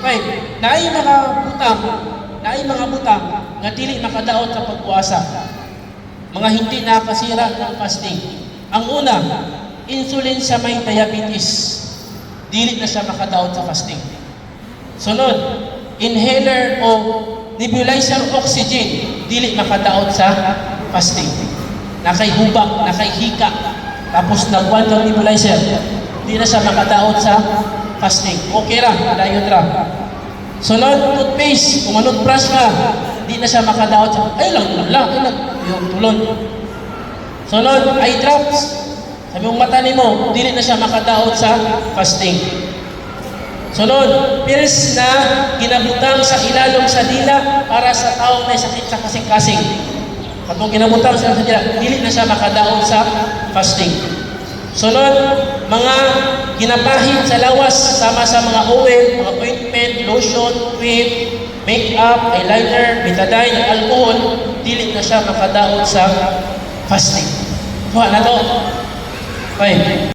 Five, naay mga butang nga dili makadaot sa pagpuasa. Mga hindi nakasira ng fasting. Ang una, insulin sa may diabetes. Dili na siya makadaot sa fasting. Sunod, inhaler o nebulizer oxygen, dili makadaot sa fasting. Naa kay hubak, naa kay hika, tapos nagwan kang nebulizer, di na siya makadaot sa fasting. Okay ra, dayon ra. Sunod, toothpaste, kung brush ka, di na siya makadaot sa, ay lang, wala, ay lang, yung tulon. Sunod, eye drops. Sa imong mata nimo, dili na siya makadaot sa fasting. Sunod, pills na ginabutang sa ilalom sa dila para sa taong may sakit sa kasing-kasing. Katong ginabutang sa dila, dili na siya makadaot sa fasting. Sunod, mga ginapahid sa lawas sama sa mga oil, mga ointment, lotion, cream, makeup, eyeliner, Betadine, alcohol, dili na siya makadaot sa fasting. Kuha na to. Five.